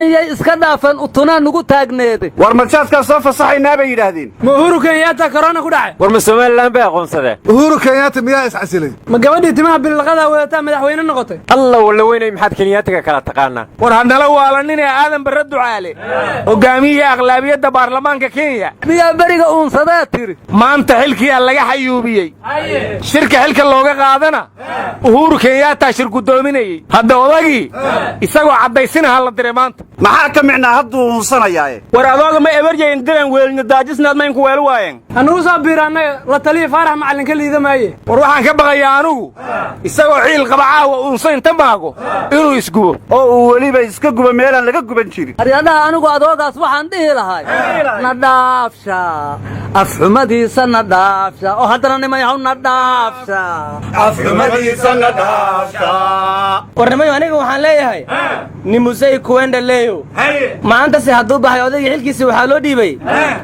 Iyay iska dhaafeen utunaa nugu taagneede. War majaadkaa soo fasaxaynaa bay yidhaahdeen. Ma Uhuru Kenyatta korona ku dhacay? War ma Somaliland bay aqoonsadeen? Uhuru Kenyatta miyaa iscasilay? Ma gabadhii timaha bililqadaa wadataa madaxweyne noqotay? Alla walla weynay, maxaad Kenyaatiga kala taqaanaa? War hanala waalanine, Aadan Barre Ducaale, hogaamiyihii aqlaabiyadda baarlamaanka Kenya, miyaa beriga uunsadaa tiri? Maanta xilkiyaa laga xayuubiyey. Shirka xilka looga qaadana Uhuru Kenyatta shir guddoominayey. Hadda odagii isagoo caddaysinaha la diray maanta. Maxaa ka micnaa hadduu uunsanayaaye? War adooga ma ebarjayn diran weelina daajisnaad maynku weelu waayeen. Hanugu soo biira annaga la taliya Faarax Macallin ka liida maaye. War waxaan ka baqayaa anugu isagoo ciil qaba caawa uunsa inta maago inuu isgubo. Oo uu weliba iska gubo meelaan laga guban jirin. Aryadhaha, anigu adoogaas waxaan dhihi lahay: na dhaafsha afxumadiisa, na dhaafsha. Oo haddana nimayahow, na dhaafsha. Warnimayo, aniga waxaan leeyahay nimusey kuwenda leeyo. Maantase hadduu baxay odaygii, xilkiisa waxaa loo dhiibay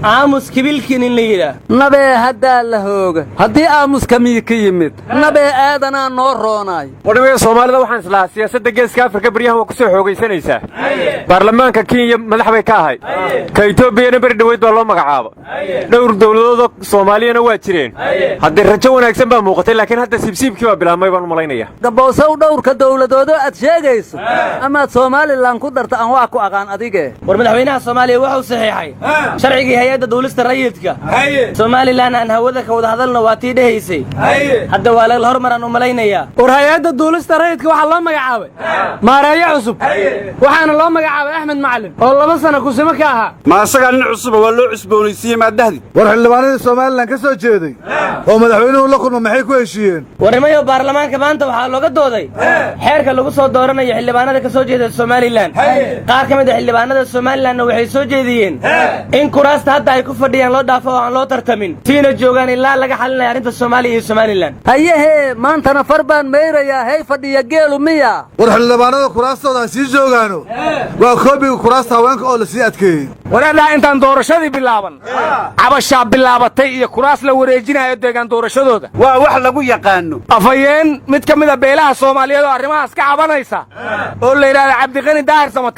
Aamus Kibilkin in la yidhaah. Nabee haddaa la hooga haddii aamuska miyi ka yimid, nabee aadanaa noo roonaay. Warnimaya, Soomaalida waxaan islahaa siyaasadda Geeska Afrika baryahan waa ku soo xoogaysanaysaa. Baarlamaanka Kenya madax bay ka ahayd, ka Etoobiyana beri dhoweyd baa loo magacaabo, dhowr dowladoodoo Soomaaliyana waa jireen. Haddee rajo wanaagsan baa muuqatay, laakiin hadda siibsiibkii baa bilaabmay baan u malaynaya. Gabowsow, dhowrka dowladoodoo aad sheegayso amaad Somaliland ku darta, aan waa ku aqaan adige. War madaxweynaha Soomaaliya wuxuu saxiixay sharcigii hay-adda duulista rayidka. Somaliland aan hawada ka wada hadalna waa tii dhehaysay. Hadda waa lagala hormaraan u malaynayaa. War hay-adda duulista rayidka waxaa loo magacaabay maareeyo cusub, waxaana loo magacaabay Axmed Macallin oo 2 sano kusimo ka ahaa. Ma asagaa nin cusuba waa loo cusboonaysiiyey maadahdi? War xildhibaanadii Somaliland ka soo jeeday oo madaxweynuhu la kulma maxay ku heshiiyeen? Warnimayo, baarlamaanka maanta waxaa looga dooday xeerka lagu soo dooranayo xildhibaanada ka soo jeeda Somaliland. Qaar ka mid a xildhibaanada Somalilandna waxay soo jeediyeen in kuraasta hadda ay ku fadhiyaan loo dhaafo oo aan loo tartamin, siina joogaan ilaa laga xalinayo arrinta Soomaaliya iyo Somaliland. Hayahee, maantana far baan mayrayaa, hey fadhiya geelu miya? War xildhibaanada kuraastooda ha sii joogaano, waa koobiga kuraasta haweenka oo la sii adkeeyey. Waraadhaha, intaan doorashadii bilaaban cabashaa bilaabatay iyo kuraas la wareejinayo deegaan doorashadooda. Waa wax lagu yaqaano. Afhayeen mid ka mid a beelaha Soomaaliyeed oo arrimahaas ka cabanaysa oo la yidhahda Cabdiqani Daahir Samata.